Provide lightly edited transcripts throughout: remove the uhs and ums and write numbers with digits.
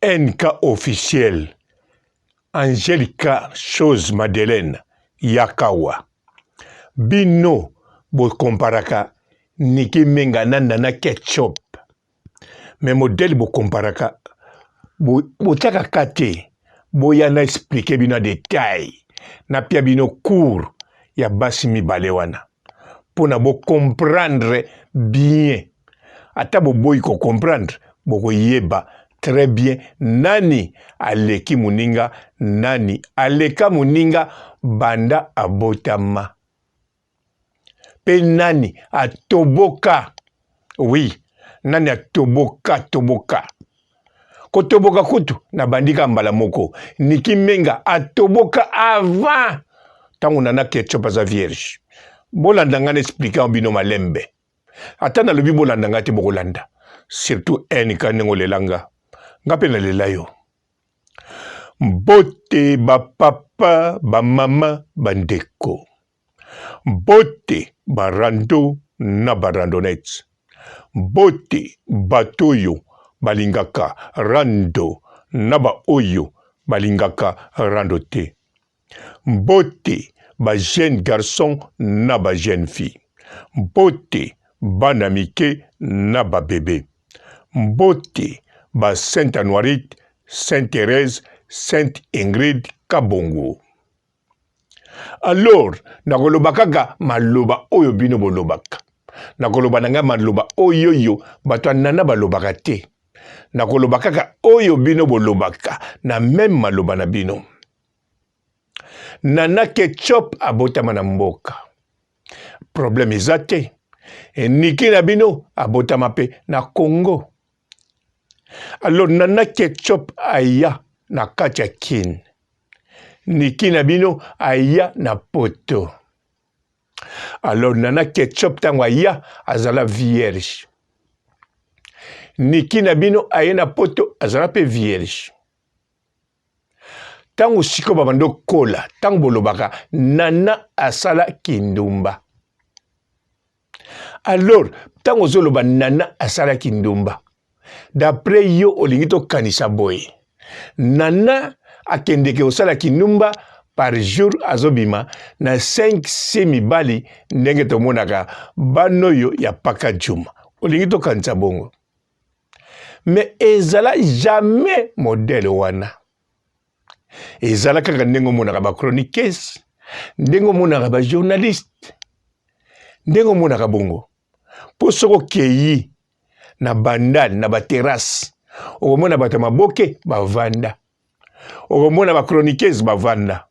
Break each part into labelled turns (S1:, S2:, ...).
S1: NK officiel Angelica chose Madeleine yakawa bino bo comparaka Nicky Menga na Nana Ketchup mais modèle bo comparaka botiaka ka te boya na expliquer bino na detail napia bino cours ya basi mibale wana pona bo comprendre bien ata boboyi ko comprendre bokoyeba très bien nani aleki moninga nani aleka moninga banda abotama pe nani atoboka oui nani atoboka toboka kotoboka kutu nabandi kaka mbala moko Nicky Menga atoboka avant ntango Nana Ketchup aza vierge bolanda ngai na explike yango bino malembe ata nalobi bolanda ngai te bokolanda surtout NK ndenge olela nga nga mpe nalela yo mbote bapapa bamama bandeko Mbote ba rando na ba randonnettes. Mbote bato oyo balingaka rando na ba oyo balingaka rando te. Mbote ba jeunes garçons na ba jeunes filles. Mbote bana mike na ba bebes. Mbote ba Sainte Anuarite, Sainte Therèse, Sainte Ingrid Kabongo. Alors, nakoloba kaka maloba oyo bino bolobaka. Nakoloba na ngai maloba oyoyo bato ya nana balobaka te. Nakoloba kaka oyo bino bolobaka na meme maloba na bino. Nana Ketchup abotama na mboka. Problème eza te. Eniki na bino abotama pe na Congo. Alors Nana Ketchup aya na kati ya Kin. Niki na bino aya na poto. Alors Nana Ketchup tango aya azala vierge. Niki na bino aye na poto azala pe vierge. Tango sikoyo babandi okola, tango bolobaka Nana asala kindumba. Alors tango ozoloba Nana asala kindumba, d'après yo olingi tokanisa boye Nana akendeke kosala kindumba par jour azobima na 5 6 mibali ndenge tomonaka bana oyo ya paka juma olingi tokanisa bongo mais ezala jamais modèle wana ezala kaka ndenge omonaka ba chroniqueuse ndenge omonaka ba journaliste ndenge omonaka bongo mpo soki okeyi na bandal na baterrasse okomona bato ya maboke bavanda okomona ba chroniqueuse bavanda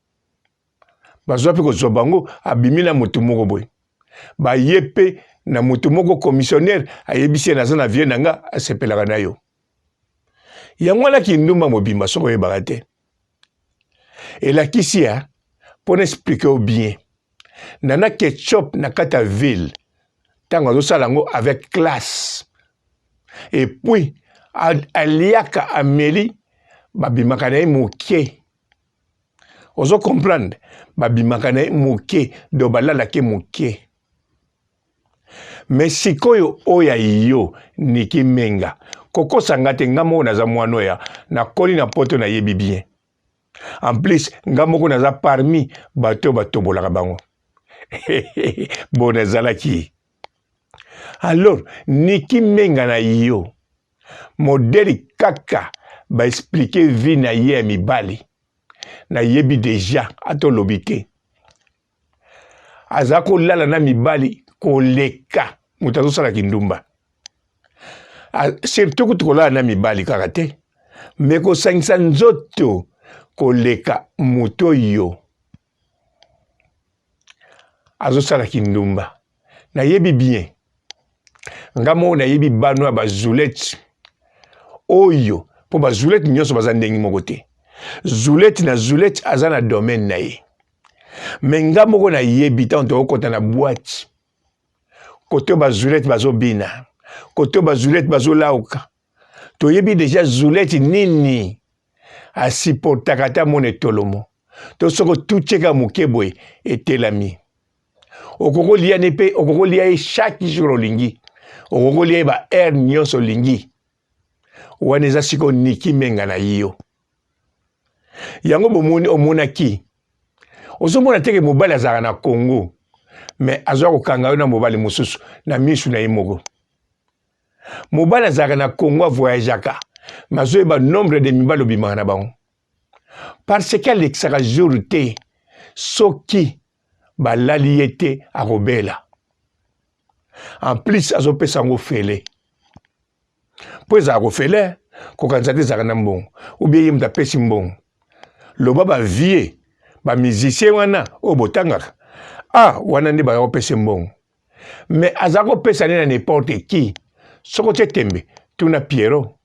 S1: bazwa mpe kozwa bango abimi na moto moko boye baye mpe na moto moko commissionnaire ayebisi ye naza na vie na nga asepelaka na yo yango wana kindumba mobimba soki oyebaka te elakisi ya mpo na explike yo bien nana ketchup na kati ya ville ntango azosala yango avec classe et puis aliaka ameli babimaka na ye moke ozo comprendre babimaka na ye moke donc balalaki moke me sikoyo oyo ya yo Niki Menga kokosa nga te nga moko naza mwana oya nakoli na poto nayebi bien en plus nga moko naza parmi bato oyo batobolaka bango bon nazalaki alors Niki Menga na yo modele kaka ba explique vie na ye ya mibali nayebi deja ata olobi te aza kolala na mibali koleka moto azosala kindumba surtout kutu kolala na mibali kaka te me kosangisa nzoto koleka moto oyo azosala kindumba nayebi bien nga moko nayebi bano ya bazulete oyo mpo bazulete nyonso baza ndenge moko te zulete na zulete aza na domaine na ye me nga moko nayebi ntango tokokɔta na boite kote bazulete bazobina kote bazulete bazolauka toyebi deja zulete nini asiportaka ata mona etolomo to soki otutyeka moke boye etelami okoki kolia ne mpe okoki kolia ye chaque jour olingi okoki kolia ye ba heure nyonso olingi. Wana eza sikoyo Niki Menga na yo. Yango bomoni omonaki. Ozomona te ke mobali azalaka na Congo mais azwa kokanga yo na mobali mosusu na misu na ye moko. Mobali azalaka na Congo avoyageaka mais azoyeba nombre de mibali obimaka na bango. Parce que alekisaka jour te soki balali ye te akobela. En plus azopesa yango ofele. Mpo ezalaka kofele kokanisa te ezalaka na mbongo ou bien ye moto apesi mbongo. Loba ba vieux ba musiciens wana oyo botangaka ah wana nde baza kopesa mbongo. Mais aza kopesa nde na n'importe qui. Soki otie tembe tuna Pierrot.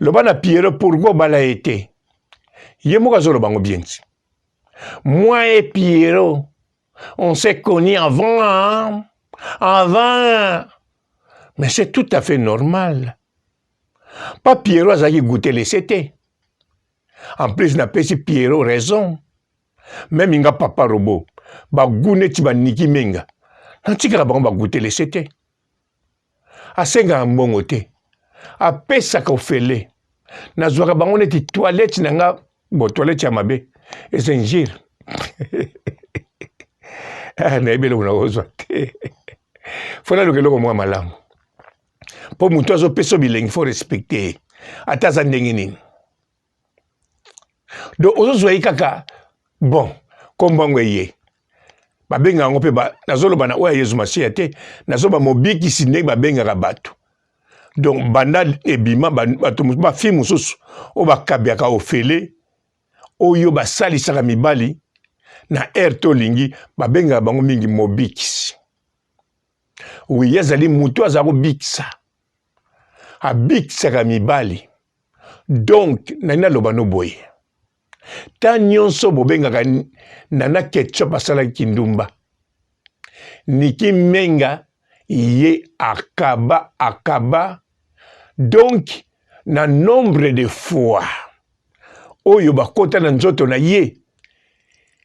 S1: Loba na Pierrot pourquoi obala ye te. Ye moko azoloba yango bien ti. Moi et Pierrot, on s'est connus avant, hein? Avant. Mais c'est tout à fait normal. Pas Pierrot azalaki goûter laisser te. En plus napesi Pierrot raison. Meme nga papa robot, ba goût neti ba Niki Menga. Natikaka bango ba goûter laisser te. Asengaka mbongo te. Apesaka ofele. Nazwaka bango neti toilette na nga, bon toilette ya mabe eza injure. Ah, nayebi eloko nakozwa te. Fo naluka eloko mwa malamu. Mpo moto azopesa bilengi fo respecte ye. Ata aza ndenge nini. Donc ozozwa ye kaka bon kombo yango eye. Babengaka yango mpe nazoloba na oyo ya Yezu Masiya te, nazoba mobikisi ndenge babengaka bato. Donc banda ebima bato ba fille mosusu oyo bakabiaka ofele oyo basalisaka mibali na heure tolingi babengaka bango mingi mobikisi. Oui, ye azali moto aza kobikisa, abikisaka mibali. Donc nani naloba no boye, ta nyonso bobengaka Nana Ketchup asalaki kindumba, Niki Menga ye akaba akaba. Donc na nombre de fois oyo bakota na nzoto na ye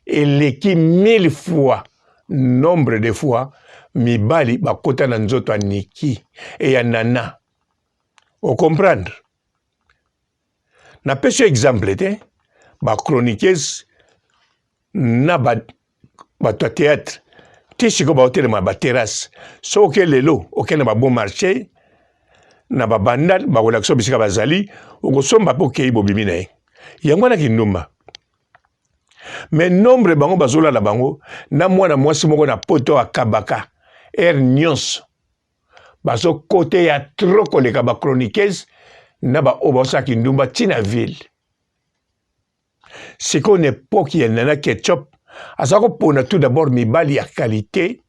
S1: eleki 1000 fois nombre de fois mibali bakota na nzoto ya Niki e ya Nana. O comprendre? Napesi yo exemple te, ba chroniqueuse na ba bato ya théâtre ti sikoyo baotelema ba terrasse. Soki oke lelo oke na ba bon marché na ba bandal, bakolakisa bisika bazali, okosomba mpe okei bobimi na ye. Yango wana kindumba. Mais nombre bango bazolala bango na mwana mwasi moko na poto akabaka heure nyonso bazokote ya trop koleka ba chroniqueuse na ba oyo baosala kindumba ti na ville. Sikoyo na epoque ya Nana Ketchup aza kopona tout d'abord mibali ya qualité,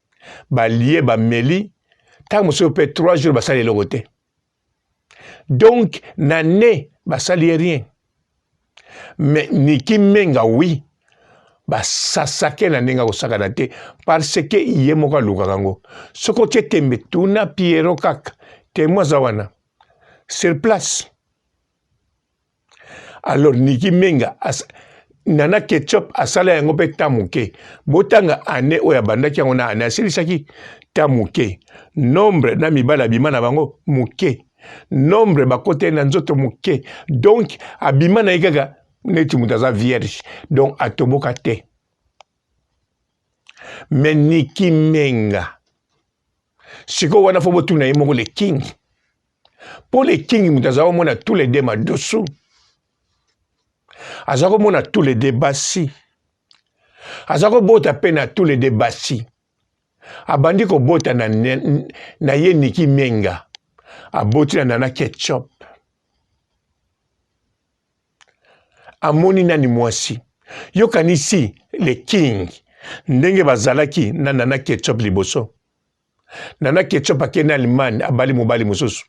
S1: balie bameli, ntango mosusu mpe 3 jours basali eloko te. Donc na ne basali ye rien. Mais Niki Menga oui, basasake na ndenge akosakana te parce que ye moko alukaka yango. Soki otie tembe tuna Pierrot kaka, témoin aza wana sur place. Alors Niki Menga as, Nana Ketchup asala yango mpe ta moke. Botanga année oyo abandaki yango na année asilisaki ta moke. Nombre na mibali abima na bango moke. Nombre bakota ye na nzoto moke. Donc abima na ye kaka neti moto aza vierge. Donc atoboka te. Mais Niki Menga sikoyo wana fo botuna ye moko le king. Mpo le king moto aza komona tous les deux madusu, aza komona tous les deux basi, aza kobota mpe na tous les deux basi. Abandi kobota na, na ye Niki Menga, aboti na Nana Ketchup. Amoni nani mwasi? Yokanisi le king ndenge bazalaki na Nana Ketchup liboso. Nana Ketchup akende Allemagne abali mobali mosusu.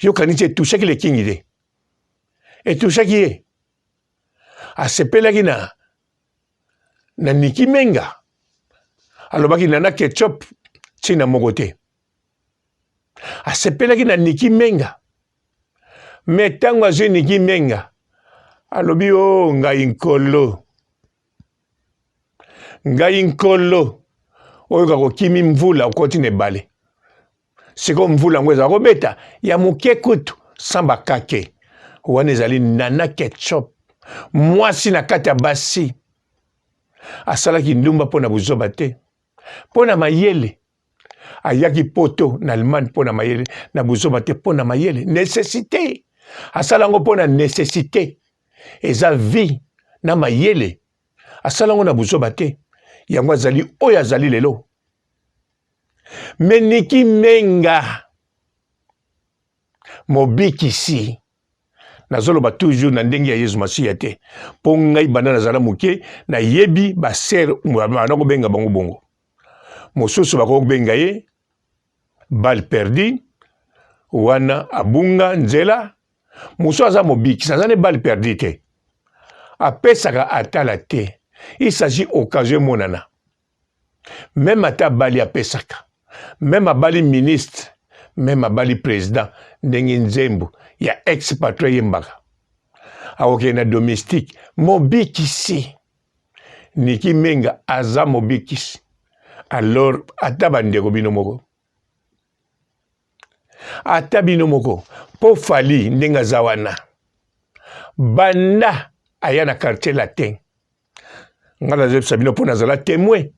S1: Yokanisi etushaki le king te? Etushaki ye. Asepelaki na na Niki Menga. Alobaki Nana Ketchup ntina moko te. Asepelaki na Niki Menga. Me ntango azwi Niki Menga, alobi o oh, ngai nkolo. Ngai nkolo oyo kaka okimi mvula okoti na ebale. Sikoyo mvula yango ezala kobeta ya moke kutu. Sans bakake. Wana ezali Nana Ketchup. Mwasi na kati ya basi. Asalaki ndumba mpo na buzoba te. Mpo na mayele. Ayaki poto na Allemagne mpo na mayele, na buzoba te, mpo na mayele. Necessité. Asala yango mpo na necessité. Eza vie na mayele. Asala yango na buzoba te. Yango azali oyo azali lelo. Me Niki Menga mobikisi nazoloba toujours na ndenge ya Yesu Masiya te, mpo ngai banda nazala moke nayebi basere banda kobenga bango bongo. Mosusu bakoki kobenga ye balle perdue, wana abunga nzela. Mosusu aza mobikisi, aza ne balle perdue te, apesaka atala te, il s'agit occasion emonana. Meme ata abali apesaka, meme abali ministre, meme abali president, ndenge nzembo ya ex patron eyembaka, akokende na domestique. Mobikisi Niki Menga aza mobikisi. Alors ata bandeko bino moko, ata bino moko, mpo Fally ndenge aza wana, banda aya na quartier latin, nga nazoyebisa bino mpo nazala témoin.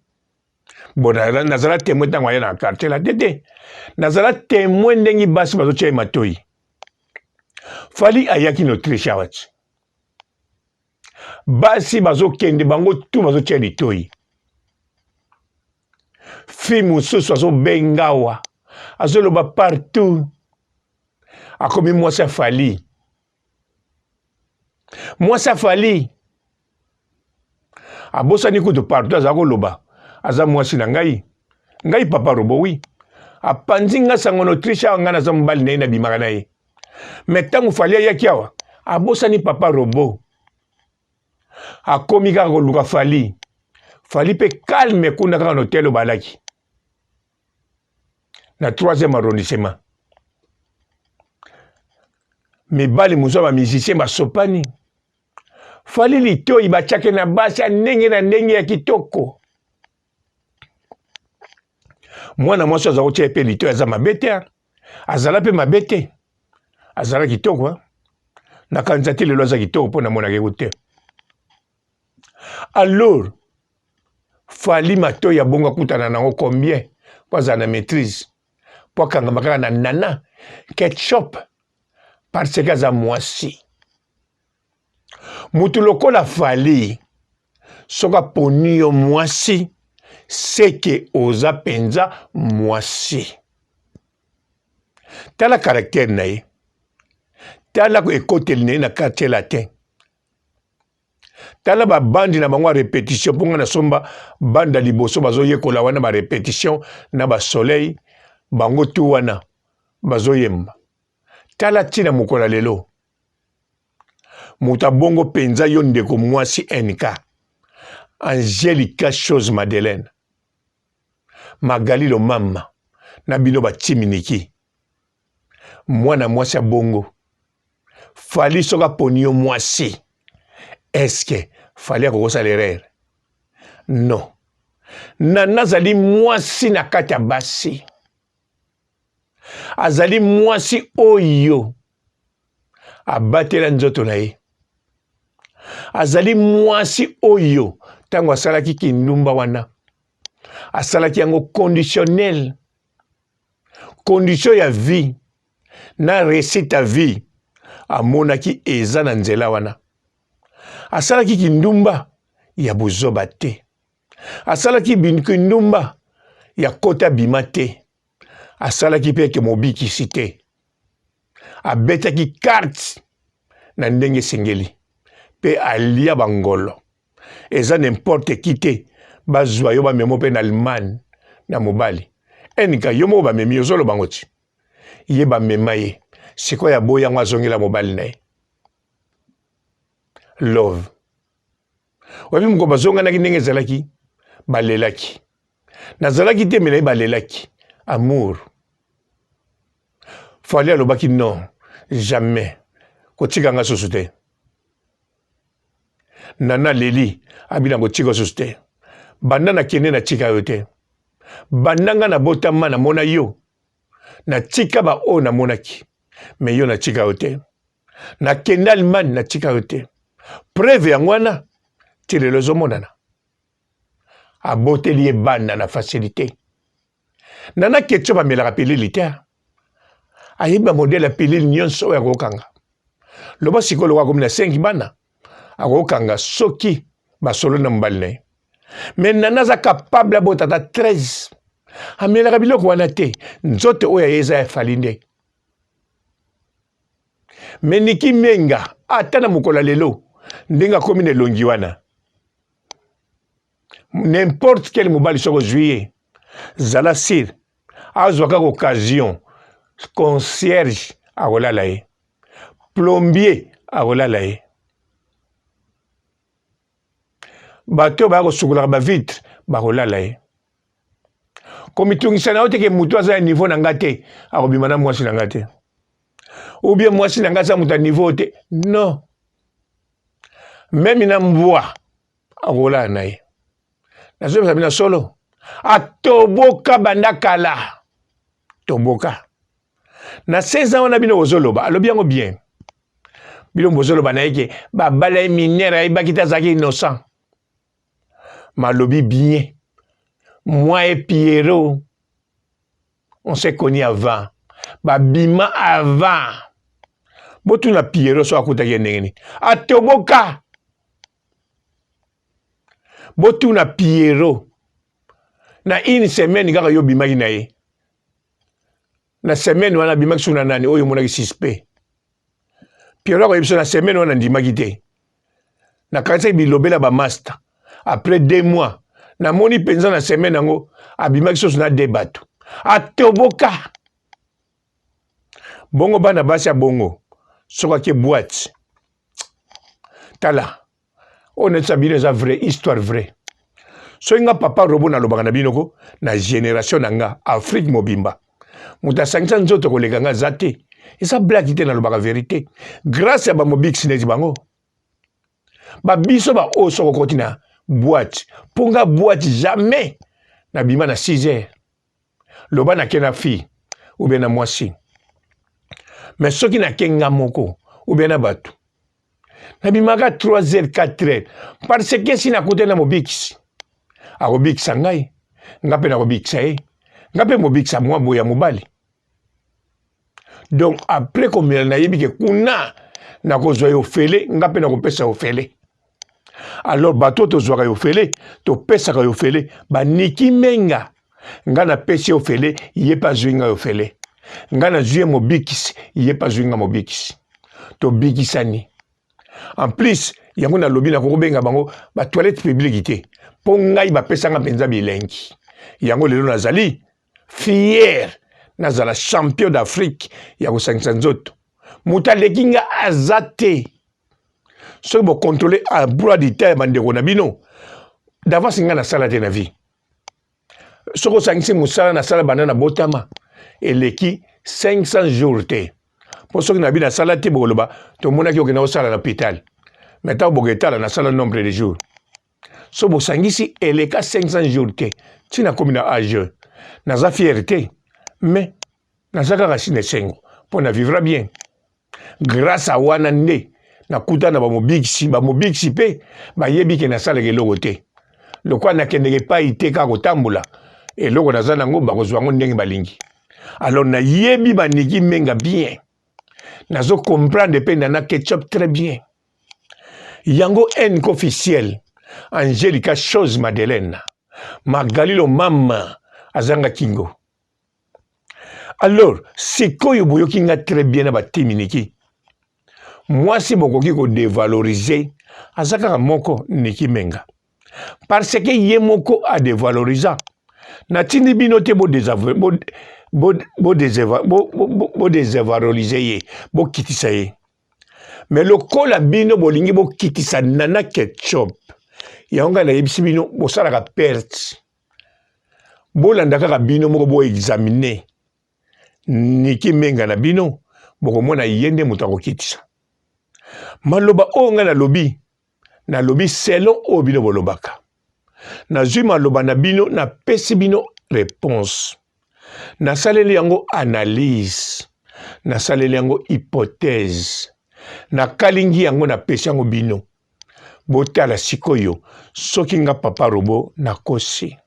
S1: Bon, nazala témoin ntango aya na quartier latin te, nazala témoin ndenge basi bazotia ye matoi. Fally ayaki na Autriche awa ti basi bazokende bango tu bazotia litoi. Fille mosusu azobengawa, azoloba partout, akomi mwasi ya Fally, mwasi ya Fally. Abosani kutu partout aza koloba aza mwasi na ngai, ngai papa robo wi apanzi nga sango na Autriche awa, ngai naza mobali na ye, nabimaka na ye. Me ntango Fally ayaki awa, abosani papa robo, akomi kaka koluka Fally. Fally mpe calme kuna kaka na hotel obalaki na 3e arrondissement. Mibali mosusu ya bamusicien basopani Fally litoi, batiaki na basi ya ndenge na ndenge ya kitoko. Mwana mwasi aza kotia ye mpe litoi, aza mabe te, azala mpe mabe te, azala kitoko. Nakanisa te lelo aza kitoko mpo namonaka ye te. Alors Fally matoi ya bongo akutana nango combien mpo azala na maîtrise, mpo akangama kaka na Nana Ketchup parce que aza mwasi. Mutu lokola Fally soki aponi yo mwasi, seke oza mpenza mwasi. Tala caractère na ye, tala ekoteli na ye na quartier latin, tala babandi na bango ya repetition. Mpo nga nasomba banda liboso bazoyekola wana ba repetition na ba soleil, bango tu wana bazoyemba. Tala ntina mokolo ya lelo, moto abongo mpenza yo ndeko mwasi NK Angelica Chose Madeleine Magali Lomama na bino batiminiki, mwana mwasi abongo Fally soki aponi yo mwasi, eske Fally akokosala erreur? Non. Nana azali mwasi na kati ya basi, azali mwasi oyo abatela nzoto na ye, azali mwasi oyo ntango asalaki kindumba wana asalaki yango conditionnel, condition ya vie na réussite ya vie amonaki eza na nzela wana. Asalaki kindumba ya buzoba te, asalaki kindumba ya kota bima te, asalaki mpe eke mobikisi te, abetaki carte na ndenge esengeli mpe alia bangolo. Eza n'importe qui te bazwa yo bamemo mpe na Allemagne na mobali NK yo moko bamemi yo, ozoloba ngo ti ye bamema ye sikoyo aboyi yango azongela mobali na ye love. Oyebi moko bazonganaki ndenge ezalaki, balelaki, nazalaki te me na ye balelaki amour. Fally alobaki non, jamais kotika nga susu te. Nana leli abina kotika susu te, banda nakende natika yo te, banda nga nabotama namona yo, natika ba oyo namonaki. Me yo natika yo te. Nakende Allemagne natika yo te. Preuve yango wana ti lelo ezomonana. Aboteli ye bana na facilité. Nana Ketchup amelaka pilili te. Ayebi ba modèle ya pilili nyonso oyo akokanga. Loba sikoyo lokola akomi na 5 bana akokanga soki basolo na mobali na ye. Mais Nana aza capable abota ata 13. Amelaka biloko wana te. Nzoto oyo aye eza ya Fally nde. Mais Nicky Menga ata na mokolo ya lelo ndenge akomi na elongi wana n'importe quel mobali soki ozwi ye zala sur azwa kaka occasion concierge akolala ye plombier akolala ye bato oyo baya kosukolaka bavitre bakolala ye komitungisa na yo te ke moto aza ya niveau na nga te akobima na mwasi na nga te ou bien mwasi na nga aza moto ya niveau te non meme na mbwa akolala na ye nazoyebisa bino solo atoboka banda kala toboka na 16 ans wana bino bozoloba alobi yango bien bino bozoloba na ye ke babala ye minere ayebaki te azalaki innocent malobi bien moi et Pierrot on s'est connu avant babima avant botuna Pierrot so akutaki ye ndenge nini atoboka botuna Pierrot na une semaine kaka yo obimaki na ye na semaine wana abimaki so na nani oyo omonaki suspect Pierrot akoyebi biso na semaine wana ndimaki te nakanisaki bilobela ba master après deux mois namoni mpenza na semaine yango abimaki soso na de bato atoboka bongo bana basi ya bongo soki ake boite tala oyo nayebisa bino eza vrai histoire vrai soki nga papa robo nalobaka na bino ko na generation na nga afrique mobimba moto asangisa nzoto koleka nga aza te eza blaki te nalobaka verite grâce ya bamobikisi neti bango babiso baoyo soki okoti na boite mpo nga boite jamais nabima na 6 heures loba nake na fille ou bien na mwasi mais soki nake nga moko ou bien na bato nabimaka 3 heures 4 heures parce que si nakutani na mobikisi akobikisa ngai nga mpe nakobikisa ye nga mpe mobikisa mwa boye ya mobali donc après komela nayebi ke kuna nakozwa ye ofele nga mpe nakopesa ye ofele alors bato oyo tozwaka ye ofele topesaka ye ofele baniki menga nga napesi ye ofele ye mpe azwi ngai ofele nga nazwi ye mobikisi ye mpe azwi nga mobikisi tobikisani en plus yango nalobi nakoki kobenga bango batoilette publique te mpo ngai bapesanga mpenza bilengi yango lelo nazali fier nazala champion d'afrique ya kosangisa nzoto moto aleki nga aza te soki bokontrole emploi du temps ya bandeko na bino d'avance nga nasala te na vie soki osangisi mosala nasala banda na botama eleki 500 jours te mpo soki na bino asala te bokoloba tomonaki okenda kosala na hôpital mais ntango boketala nasala nombre de jours so bosangisi eleka 500 jours te ntina komi na age naza fier te mais naza kaka si na esengo mpo na vivra bien grâce a wana nde nakuta na bamobikisi bamobikisi mpe bayebi ke nasalaka eloko te lokola nakendeke epai te kaka kotambola eloko naza nango bakozwa yango ndenge balingi alors nayebi baniki menga bien nazo comprendre mpe nana ketchup très bien yango nk officiel angelica chose madeleine magalilo mama azanga kingo alors sikoyo boyoki nga très bien na batiminiki mwasi bokoki kodevalorize aza kaka moko niki menga parce que ye moko adevalorisa natindi bino te bodevalorize ye bokitisa ye me lokola bino bolingi bokitisa nana ketchup yango ngai nayebisi bino bosalaka perte bolanda kaka bino moko boexamine niki menga na bino bokomona ye nde moto akokitisa maloba oyo ngai nalobi nalobi selon oyo bino bolobaka nazwi maloba na bino napesi bino reponse nasaleli yango analyse. Nasaleli yango hypothèse. Nakalingi yango napesi yango bino. Botala sikoyo soki nga papa robot nakosi.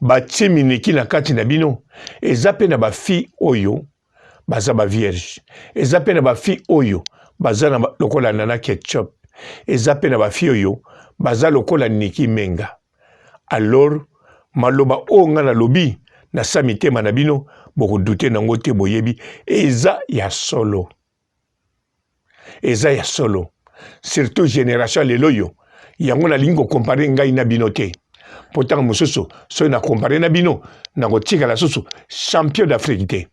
S1: Batie mineki na kati na bino eza pe na ba fille oyo baza ba vierge eza pe na ba fille oyo baza na lokola nana ketchup eza pe na ba fille oyo baza lokola Nicky Menga alors maloba oyo nga nalobi na sa mitema na bino bokodute nango te boyebi eza ya solo eza ya solo surtout generation ya lelo oyo yango nalingi kokompare ngai na bino te mpo ntango mosusu soki na kompare na bino nakotikala susu champion d'afrique te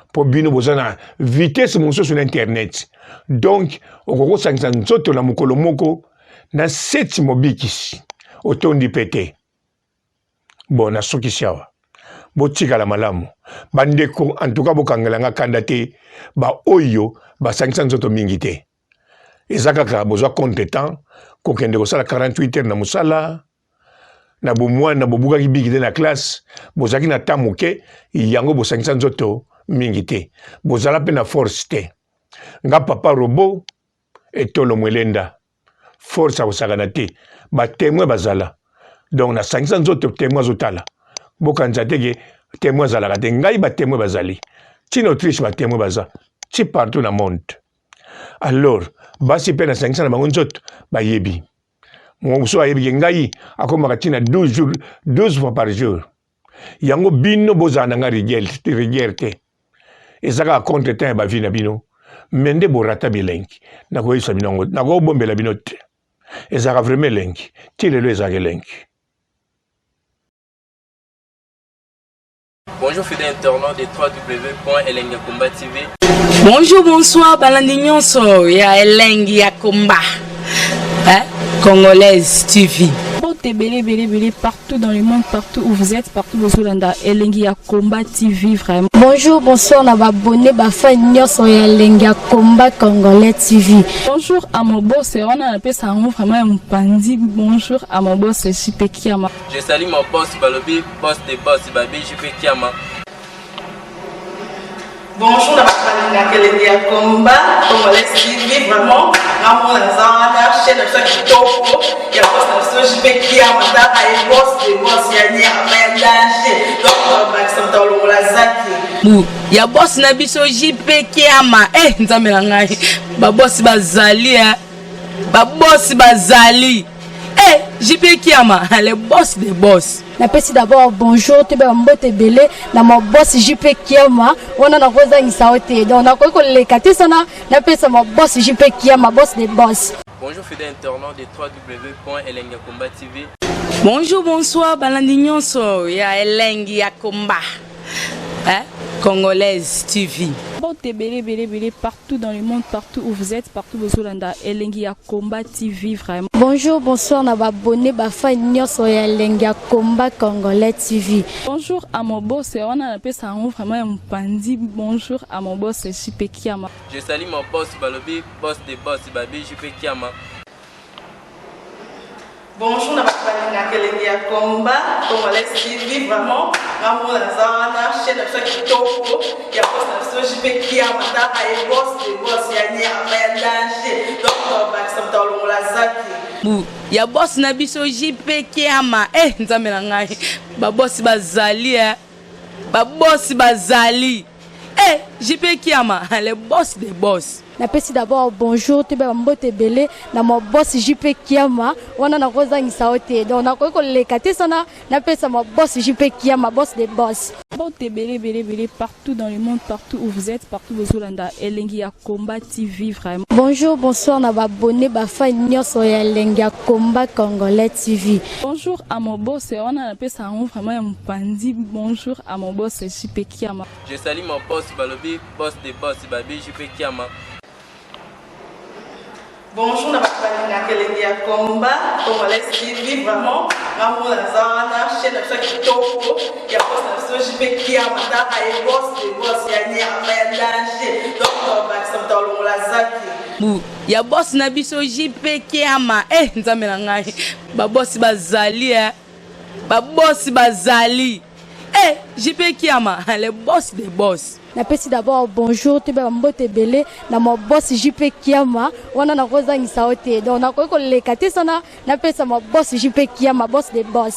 S1: mpo bino boza na vitesse mosusu na internet donc okoki kosangisa nzoto na mokolo moko na seti mobikisi otondi mpe te Bon nasukisi awa. Botikala malamu bandeko, en tout cas bokangela nga kanda te, ba oyo basangisa nzoto mingi te. Eza kaka bozwa contre temps kokende kosala 48 heures na mosala na bomwana bobukaki biki te na classe, bozalaki na temps moke, yango bosangisa nzoto mingi te, bozala mpe na force te. Nga papa robot etolo mwelenda force ya kosakana te ba temoin bazala donc nasangisa nzoto temoin azotala bokanisa te ke temoin azalaka te ngai ba temoin bazali ti na autriche ba temoin baza ti partout na monde alors basi mpe nasangisa na bango nzoto bayebi mosusu ayebi ke ngai akomaka ti na 12 jours 12 fois par jour yango bino bozala na nga rigueur te eza kaka contre temps ya ba vie na bino mais nde borata bilengi nakoyebisa bino yango nakobombela bino te ezalaka vraiment elengi ti lelo ezalaka elengi.
S2: Bonjour fidèles internautes de www.elengiyakomba.tv.
S3: Bonjour, bonsoir, balandi nyonso ya elengi ya komba. Hein? Congolaise TV.
S4: Mbote ebele ebele ebele partout dans le monde partout où vous êtes partout bozolanda elengi ya combat TV vraiment.
S5: Bonjour bonsoir na ba abonné ba fan nyonso ya elengi ya combat congolais TV.
S4: Bonjour à mon boss wana napesa yango vraiment ya mopanzi bonjour à mon boss JP Kiama.
S2: Je salue mon boss balobi boss de boss babi JP Kiama.
S6: Bonjour na bato balingaka elengi ya combat congolais TV vraiment ngamona naza wana chaîne na biso ya kitoko ya boss na biso JP Kiama tala ye boss de boss ya nyama ya danger donc bakisa moto alongola zaki
S3: bu ya boss na biso JP Kiama eh nzambe na ngai ba boss bazali eh ba boss bazali eh JP Kiama le boss de boss
S5: Napesi d'abord bonjour toyeba ba mbote ebele na ma boss JP Kiama wana nakozangisa yo te donc nakoki koleka te sana napesa ma boss JP Kiama boss de boss.
S2: Bonjour fidèle internaute de www.elengiyakomba.tv.
S3: Bonjour bonsoir balandi nyonso ya elengi ya combat hein? Congolaise TV.
S4: Mbote ebele ebele ebele partout dans le monde partout où vous êtes partout bozolanda elengi ya combat TV vraiment.
S5: Bonjour bonsoir na ba abonné ba fan nyonso ya elengi ya combat congolais TV.
S4: Bonjour à mon boss wana napesa yango vraiment ya mopanzi bonjour à mon boss JP Kiama.
S2: Je salue mon boss balobi boss de boss babi JP Kiama.
S6: Bonjour na bato balingaka elengi ya combat congolais TV vraiment ngamona naza wana chaîne na biso ya kitoko ya boss na biso JP Kiama tala ye boss de boss ya nyama ya danger donc bakisa moto alongola zaki
S3: bu ya boss na biso JP Kiama eh nzambe na ngai ba boss bazali eh ba boss bazali eh JP Kiama le boss de boss
S5: Napesi d'abord bonjour toyeba ba mbote ebele na ma boss JP Kiama wana nakozangisa yo te donc nakoki koleka te sana napesa ma boss JP Kiama boss de boss.
S4: Mbote ebele ebele ebele partout dans le monde partout où vous êtes partout bozolanda elengi ya combat TV vraiment.
S5: Bonjour bonsoir na ba abonné ba fan nyonso ya elengi ya combat congolais TV.
S4: Bonjour à mon boss wana napesa yango vraiment ya mopanzi bonjour à mon boss JP Kiama.
S2: Je salue mon boss balobi boss de boss babi JP Kiama.
S6: Bonjour na bato balingaka elengi ya combat congolais TV vraiment ngamona naza wana chaîne na biso ya kitoko ya boss na biso JP Kiama tala ye boss de boss ya nyama ya danger donc bakisa moto alongola zaki
S3: bu ya boss na biso JP Kiama eh nzambe na ngai ba boss bazali eh ba boss bazali. Eh, JP Kiama, le boss des boss.
S5: Napesi d'abord bonjour, toyeba bambote ebele na maboss JP Kiama. Wana nakozangisa yo te, donc nakoki koleka te sana napesa maboss JP Kiama, boss de boss.